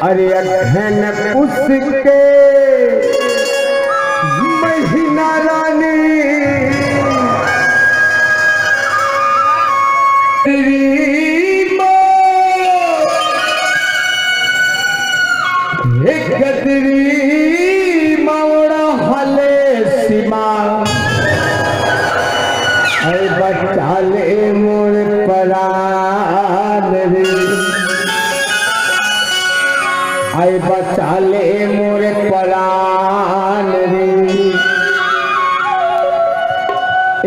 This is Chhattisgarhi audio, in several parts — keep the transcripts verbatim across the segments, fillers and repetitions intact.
अरे अगहन पुस के महीना रानी, तेरी माँ, हे गदरी मावड़ा हले सीमा, ऐ बचा ले मोर परान रे। आय बचा ले मोर परान रे।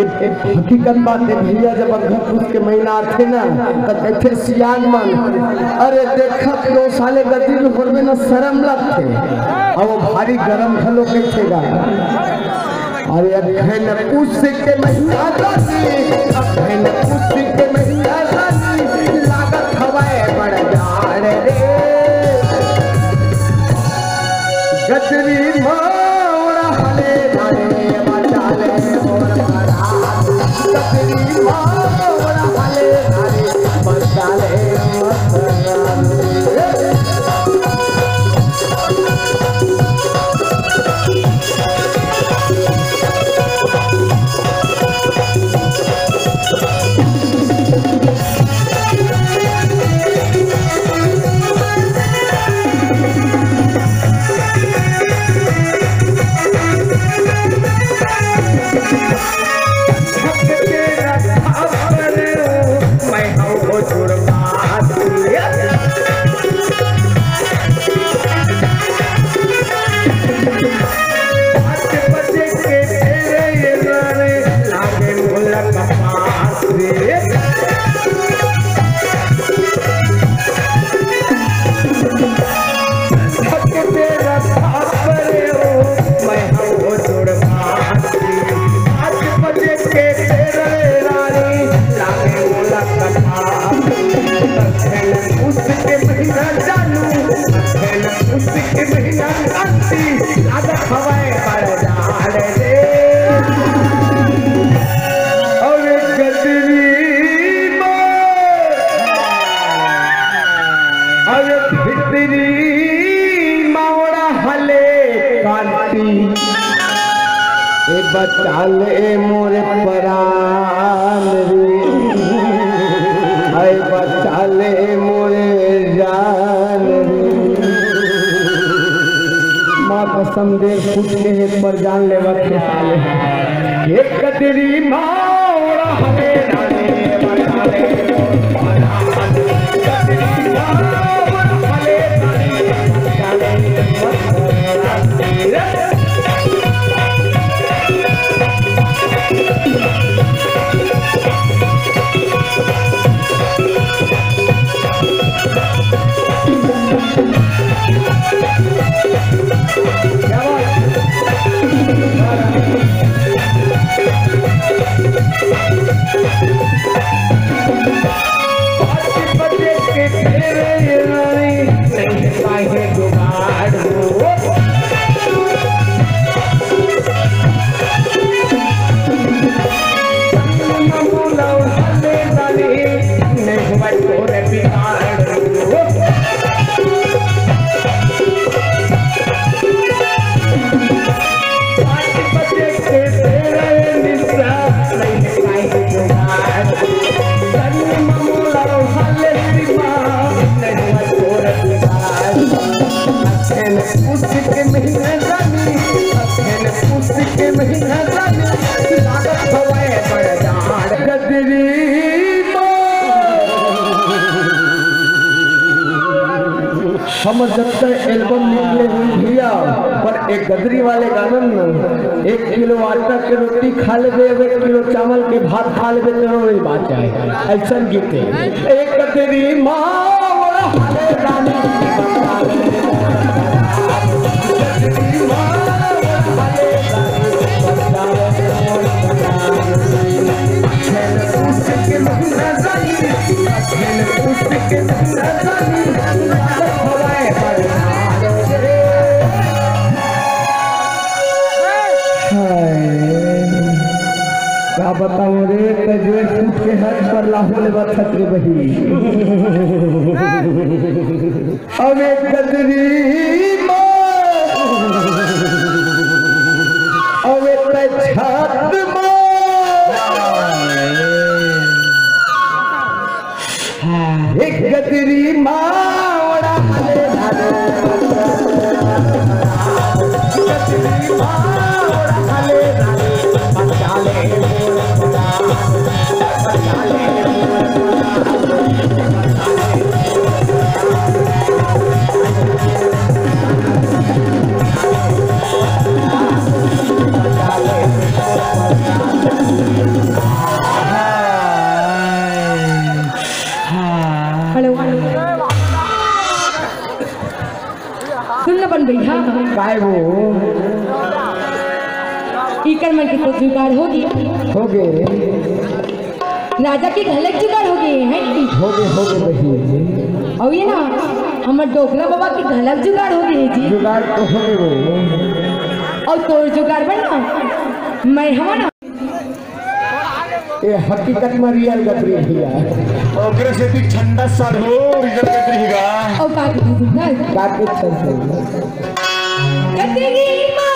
ए, ए, हकीकत बात हे भैया, जब अगहन पुस के महीना आथे ना, त कथे सियान मन, "अरे देखत लो साले गदरी होरबे ना, शरम लगथे।" अउ वो भारी गरम घलो कथे गा। अरे अगहन पुस के महीना रानी, अगहन पुस के महीना रानी, लागत हवय बड़ जाड़ रे। गदरी मावड़ा हले धारे, बचा ले मोर परान। गदरी मावड़ा हले धारे, बचा ले मोर परान। उसके महीना चालू, उसके महीना अंती, लागत हवय बड़ जाड़ रे। अरे गदरी माँ, अरे भितरी मावड़ा हले कांटी। ए बचा ले मोर परान रे, ए बचा ले मोर जान रे। माँ कसम दे फूट के एक बार जान लेवत हे साले। एक कतरी मावड़ा हले नाने बचा ले। हमर जतका एल्बम निकले हे भैया, पर एक गदरी वाले गाना में एक किलो आटा के रोटी खा लेबे, एक किलो चावल के भात खा लेबे, तेनो नहीं बाँचे। अइसन गीत हे। एक गदरी माँ हाय, का बताऊं रे, तैं जेठ पूत के हक पर लाहो ले बथत रे बही। अबे गदरी माँ, अबे तैं छात माँ। एक गदरी मावड़ा हले हले। गदरी मावड़ा हले हले। बचा ले मोर बचा। बचा ले मोर बचा। हेलो। सुन न बन भैया। काय वो? इकर मन के तो जुगाड़ होगे। होगे। राजा के घलक जुगाड़ होगे हे। होगे, होगे बहिनी। अउ ये ना, हमर डोकरा बाबा के घलक जुगाड़ होगे हे जी। जुगाड़ तो होगे वो। अउ तोर जुगाड़ बर ना, मैं हवा ना। ये हकीकत में रियल गदरी भैया। ओकरे से भी ठंडा साल हो, रियल गदरी ही गा। अउ का के ठंडा? का के ठंडा? गदरी मार।